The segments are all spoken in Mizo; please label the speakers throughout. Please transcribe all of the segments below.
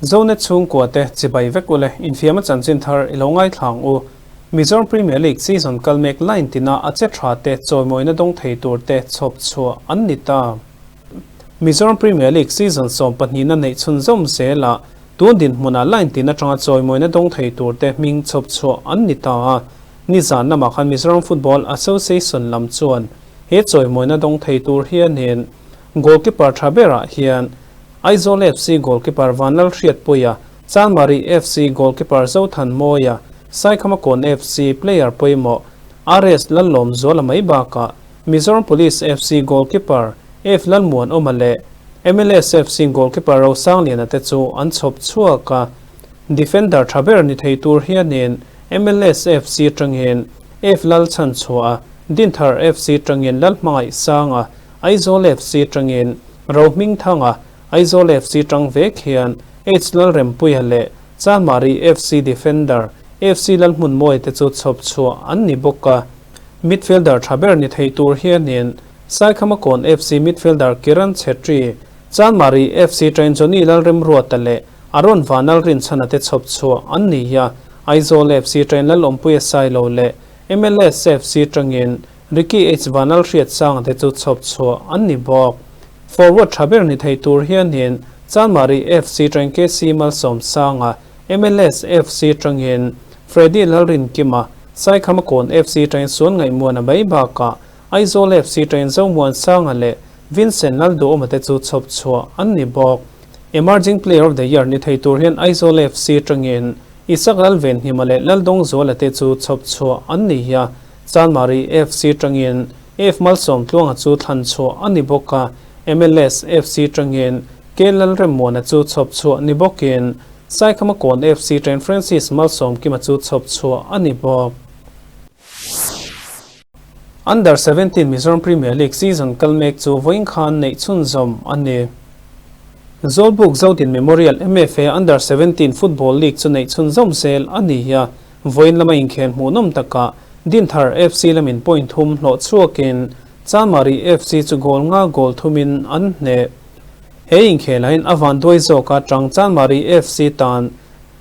Speaker 1: Zonet chhungkua te chibai vek ule infiam a chanchin thar i lo ngaithla ang u. Mizoram Premier League season kal mek line tina a che tha te chawimawina dawng thei tur te chhawp chhuah an ni ta. Mizoram Premier League season sawmpahnihna neih chhunzawm zelah tun dinhmunah line tin atanga chawimawina dawng thei tur te hming chhawp chhuah an ni ta a. Nizan lamah khan Mizoram Football Association lam chuan he chawimawina dawng thei tur hianin goalkeeper tha berah hian Aizawl FC goalkeeper Vanlalhriatpuia, Chanmari FC goalkeeper Zothanmawia, Saikhamakawn FC player pawimawh RS Lallawmzuala mai bakah Mizoram Police FC goalkeeper F Lalmuanawma leh MLS FC goalkeeper Rosangliana te chu an chhawp chhuak a. Defender tha ber ni thei tur hianin MLS FC tangin F Lalchhanchhuah, Dinthar FC tangin Lalhmangaihsanga, Aizawl FC tangin Rohmingthanga, Aizawl FC tang vek hian H Lalrempuia leh Chanmari FC defender FC Lalhmunmawia te chu chhawp chhuah an ni bawk a. Midfielder tha ber ni thei tur hianin Saikhamakawn FC midfielder Kiran Chhetri, Chanmari FC train Johnny Lalremruata leh Aron Vanal Rinchhana te chhawp chhuah an ni a, Aizawl FC train Lalawmpuia Sailo leh MLS FC tangin Ricky H Vanal Hriatsanga te chu chhawp chhuah an ni bawk. Forward tha ber ni thei tur hianin Chanmari FC train KC Malsawmsanga, MLS FC tangin Freddy Lalrinkima, Saikhamakawn FC train Suan Ngaihmuana mai bakah Aizawl FC train Zomuansanga leh Vincent Lalduhawma te chu chhawp chhuah an ni bawk. Emerging Player of the Year ni thei tur hian Aizawl FC tangin Isak Lalvenhima leh Laldawngzuala te chu chhawp chhuah an ni a, Chanmari FC tangin F Malsawmtluanga chu thlan chhuah a ni bawk a, MLS FC tangin K Lalremmuana chu chhawp chhuah ni bawkin Saikhamakawn FC train Francis Malsawmkima chu chhawp chhuah a ni bawk. Under 17 Mizoram Premier League season kal mek chu vawiin khan neih chhunzawm a ni. Zawlbuk Zodin Memorial MFA Under 17 Football League chu neih chhunzawm zel a ni a, vawiin lama inkhel hmuhnawm takah Dinthar FC lamin point thum hlawh chhuakin Chanmari FC chu goal nga goal thumin an hneh. He inkhelhain a vanduai zawka tang Chanmari FC tan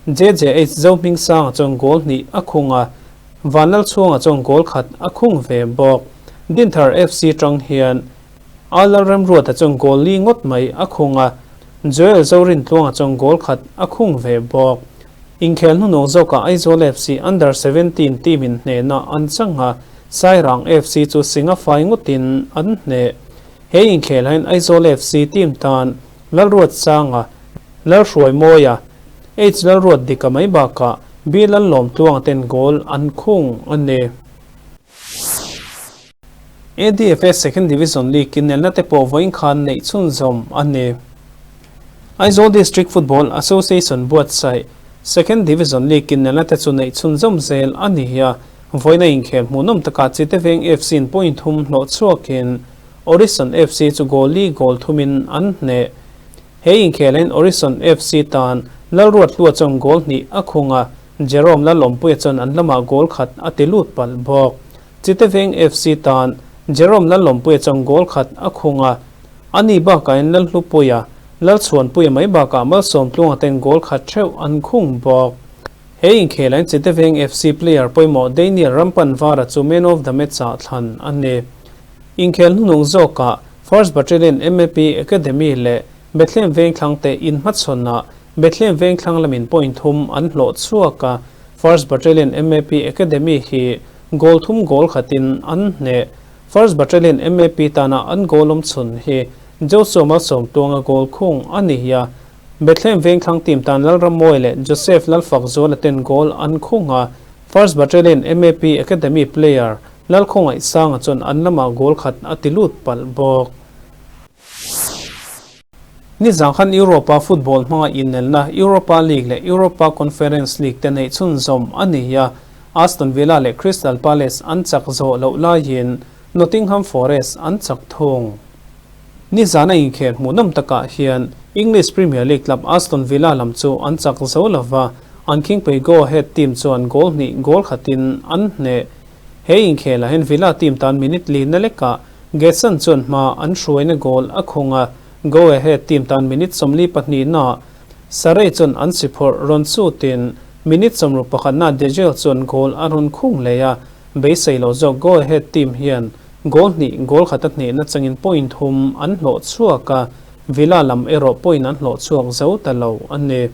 Speaker 1: JJH Zohmingsanga chuan goal hnih a khung a, Vanlalchhuanga chuan goal khat a khung ve bawk. Dinthar FC tang hian A Lalremruata chuan goal li ngawt mai a khung a, Joel Zorintluanga chuan goal khat a khung ve bawk. Inkhel hnunawng zawkah Aizawl FC Under 17 team in hnehna an chang a, Sairang FC chu singa fai ngawtin an hneh. He inkhelhain Aizawl FC team tan Lalruatsanga, Lalhruaimawia, H Lalruatdika mai bakah B Lallawmtluanga ten goal an khung a ni. ADFA Second Division League inelna te pawh vawiin khan neih chhunzawm a ni. Aizawl District Football Association buatsaih Second Division League inelna te chu neih chhunzawm zel a ni a, vawiina inkhel hmuhnawm takah Chiteveng FC-in point thum hlawh chhuakin Orison FC chu goal li goal thumin an hneh. He inkhelain Orison FC tan Lalruathlua chuan goal hnih a khung a, Jerome Lalawmpuia chuan an lamah goal khat a ti lut palh bawk. Chiteveng FC tan Jerome Lalawmpuia chuan goal khat a khung a, ani bakain Lalhlupuia, Lalchhuanpuia mai bakah Malsawmtluanga ten goal khat theuh an khung bawk. He inkhelain Chiteveng FC player pawimawh Daniel Rampanvara chu man of the match-ah thlan a ni. Inkhel hnunung zawkah First Battalion MAP Academy leh Bethlehem Vengthlang te inhmachhawnah Bethlehem Vengthlang lamin point thum an hlawh chhuak a, First Battalion MAP Academy hi goal thum goal khatin an hneh. First Battalion MAP tana an goal awm chhun hi Joshua Malsawmtuanga goal khung a ni a, Bethlehem Vengthlang team tan Lalrammawi leh Joseph Lalfakzuala ten goal an khung a, First Battalion MAP Academy player Lalkhawngaihsanga chuan an lamah goal khat a ti lut palh bawk. Nizan khan Europa football hmanga inelna Europa League leh Europa Conference League te neih chhunzawm a ni a, Aston Villa leh Crystal Palace an chak zawh loh laiin Nottingham Forest an chak thung. Nizana inkhel hmuhnawm takah hian English Premier League club Aston Villa lam chu an chak zo lova, an khingpui Go Ahead team chuan goal hnih goal khatin an hneh. He inkhelah hian Villa team tan minute li na lekah Getson chuan hma an hruaina goal a khung a, Go Ahead team tan minute 42 naah. Surrey chuan an si phawrh rawn chutin minute sawmruk pakhatna Dejel chuan goal a rawn khung leh a, beisei loh zawk Go Ahead team hian goal hnih goal khata hnehna changin point thum an hlawh chhuak a, Villa lam erawh point an hlawh chhuak zo ta lo a ni.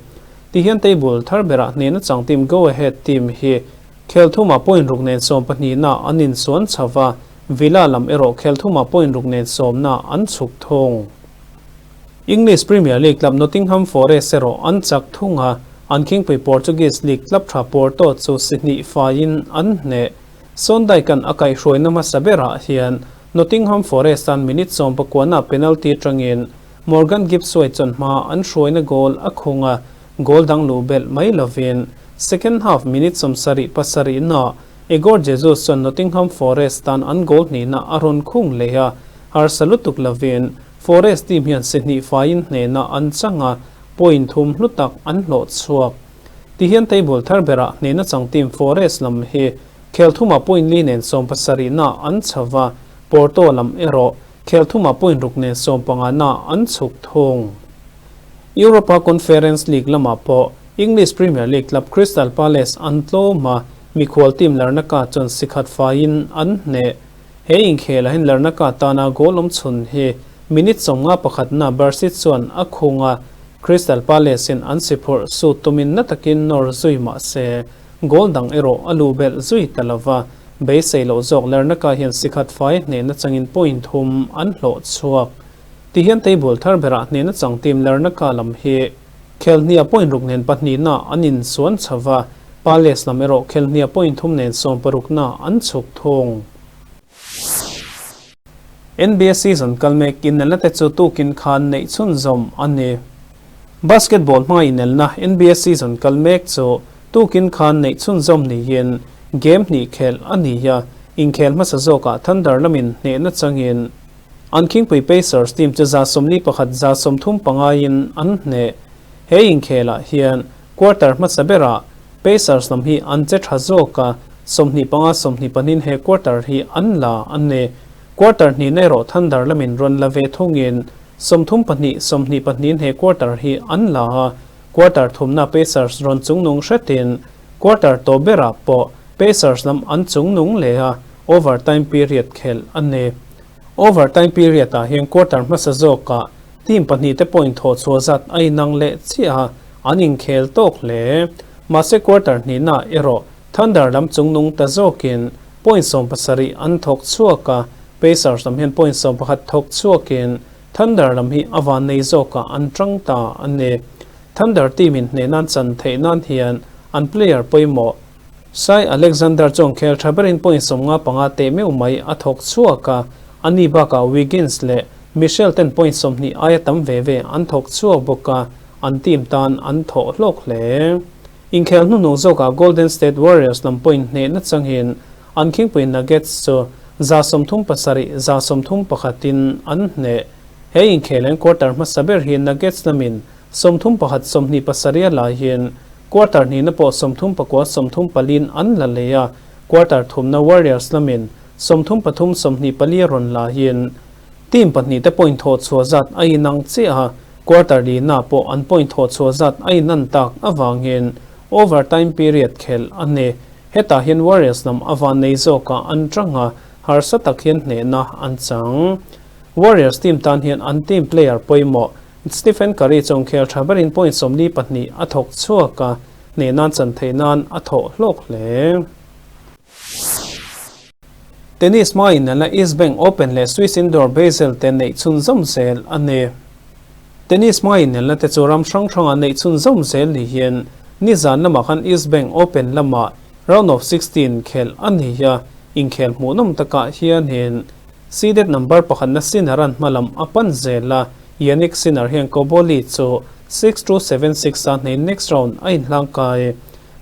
Speaker 1: Tihian table thar berah hnehna chang team Go Ahead team hi khel thumah point ruk nen sawm pahnihna an insuan chho va, Villa lam erawh khel thumah point ruk nen sawmna an chhuk thung. English Premier League club Nottingham Forest erawh an chak thung a, an khingpui Portuguese League club tha Porto chu si hnih faiin an hneh. Sondaikan a kaihhruaina hmasa berah hian Nottingham Forest an minute sawmpakuana penalty atangin Morgan Gibbs-White chuan hma an hruaina goal a khung a, goal dang luh belh mai lovin second half minute sawmsarih pasarihna Igor Jesus chuan Nottingham Forest tan an goal hnihna a rawn khung leh a, harsa lutuk lovin Forest team hian si hnih faiin hnehna an chang a, point thum hlu tak an hlawh chhuak. Tihian table thar berah hnehna chang team Forest lam hi khel thumah point li nen sawm pasarihna an chho va, Porto lam erawh khel thumah point ruk nen sawm pangana an chhuk thung. Europa Conference League lamah pawh English Premier League club Crystal Palace an tlawm a, mikhual team Larnaca chuan si khat faiin an hneh. He inkhel ahin Larnaca tana goal awm chhun hi minute sawmnga pakhatna Barsit chuan a khung a, Crystal Palace in an si phurh sut tumin na takin nawr zui mah se goal dang erawh a luh belh zui ta lo va, beisei loh zawk Larnaca hian si khat fai hnehna changin point thum an hlawh chhuak. Tihian table thar berah hnehna chang team Larnaca lam hi khelhnia point ruk nen pahnihna an insuan chho va, Palace lam erawh khelhnia point thum nen sawm parukna an chhuk thung. NBA season kal mek inelna te chu tukin khan neih chhunzawm a ni. Basketball hma inelna NBA season kal mek chu tukin khan neih chhunzawm niin game hnih khelh a ni a, inkhel hmasa zawkah Thunder lamin hnehna changin an khingpui Pacers team chu 41 35 in an hneh. He inkhelah hian Quarter hmasa berah Pacers lam hi an che tha zawk a, 25 22 he quarter hi an la a ni. Quarter hnihna erawh Thunder lamin rawn la ve thungin 34 22 he quarter hi an la a, quarter thumna Pacers rawn chungnung hretin quarter tawp berah pawh Pacers lam an chungnung leh a, overtime period khelh a ni. Overtime period ah hian quarter hmasa zawkah team pahnih te point thawh chhuah zat a inang leh chiah a, an inkhel tawk hle. Mahse quarter hnihna erawh Thunder lam chungnung ta zawkin point 17 an thawk chhuak a, Pacers lam hian point 11 thawk chhuakin Thunder lam hi a van nei zawkah an tang ta a ni. Thunder team in hneh nan chan theih nan hian an player pawimawh Shai Alexander chuan khel tha berin point 55 teh meuh mai a thawk chhuak a, ani bakah Wiggins leh Mitchell ten point 20 aia tam ve ve an thawk chhuak bawk a, an team tan an thawh hlawk hle. Inkhel hnuhnung zawkah Golden State Warriors lam point hnehna changin an khingpui Nuggets chu 37 31 in an hneh. He inkhel an quarter hmasa ber hi Nuggets lamin 31 27 a laiin quarter hnihna pawh 39 34 an la leh a, quarter thumna Warriors lamin 33 24 rawn laiin team pahnih te point thawh chhuah zat a inang chiah a, quarter lina pawh an point thawh chhuah zat a inan tak avangin overtime period khelh a ni. Hetah hian Warriors lam a van nei zawkah an tang a, harsa tak hian hnehna an chang. Warriors team tan hian an team player pawimawh Stephen Curry chuan khel tha berin point 42 a thawk chhuak a, hneh nan chan theih nan a thawh hlawk hle. Tennis hma inelna East Bank Open leh Swiss Indoor Basel te neih chhunzawm zel a ni. Tennis hma inelna te chu ram hrang hranga neih chhunzawm zel niin nizan lamah khan East Bank Open lamah round of 16 khelh a ni a, inkhel hmuhnawm takah hianin seeded number pakhatna Sinner an hma lam a pan zel a, Jannik Sinner hian Cobolli chu 6-2 7-6 a hnein next round a inhlang kai.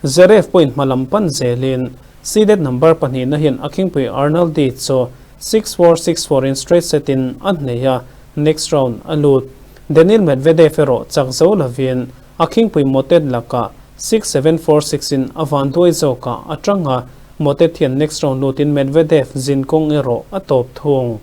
Speaker 1: Zverev pawhin hma lam pan zelin seeded number pahnihna hian a khingpui Arnaldi chu 6-4 6-4 in straight set in a hnei a, next round a lut. Daniil Medvedev erawh chak zo lovin a khingpui Moutet lakah 6-7 4-6 in a van duai zawkah a tang a, Moutet hian next round lutin Medvedev zin kawng erawh a tawp thung.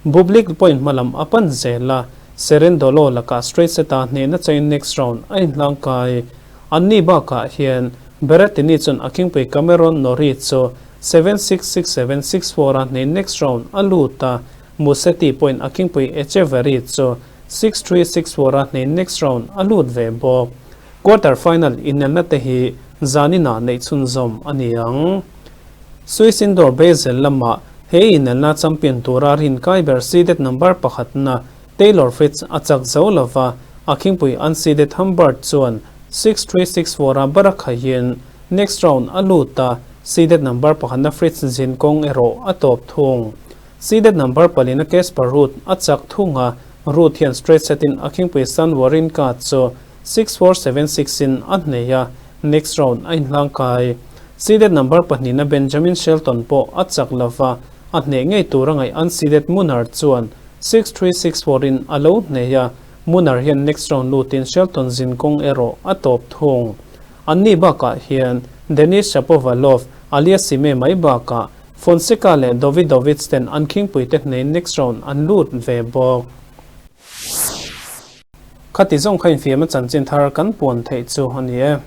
Speaker 1: Bublik point hma lam a pan zel a, Cerundolo lakah straight set-a hnehna changin next round a inhlang kai. Anni bakah hian Berrettini chuan a khingpui Cameron Norrie chu 7-6, 6-7, 6-4 a hnehin next round a lut a, Musetti pawhin a khingpui Etcheverry chu 6-3, 6-4 a hnehin next round a lut ve bawk. Quarter final inelna te hi zaninah neih chhunzawm a ni ang. Swiss Indoor Basel lamah he inelna champion tura rinkai ber seeded number pakhatna Taylor Fritz a chak zo lova, a khingpui unseeded Humbert chuan 6-3, 6-4 a bar a khaihin next round a lut a, seeded number pakhatna Fritz zin kawng erawh a tawp thung. Seeded number palina Casper Ruud a chak thung a, Ruud hian straight set in a khingpui Stan Wawrinka chu 6-4, 7-6 in a hnei a, next round a inhlang kai. Seeded number pahnihna Benjamin Shelton pawh a chak lova, a hneh ngei tur a ngaih unseeded Munar chuan 6-3, 6-4 in a lo hnei a, Munar hian next round lutin Shelton zin kawng erawh a tawp thung. Anni bakah hian Denis Shapovalov, Aliassime mai bakah Fonseca leh Davidovich ten an khingpuite hneiin next round an lut ve bawk. Khati zawng kha infiam a chanchin thar kan puan theih chu a ni e.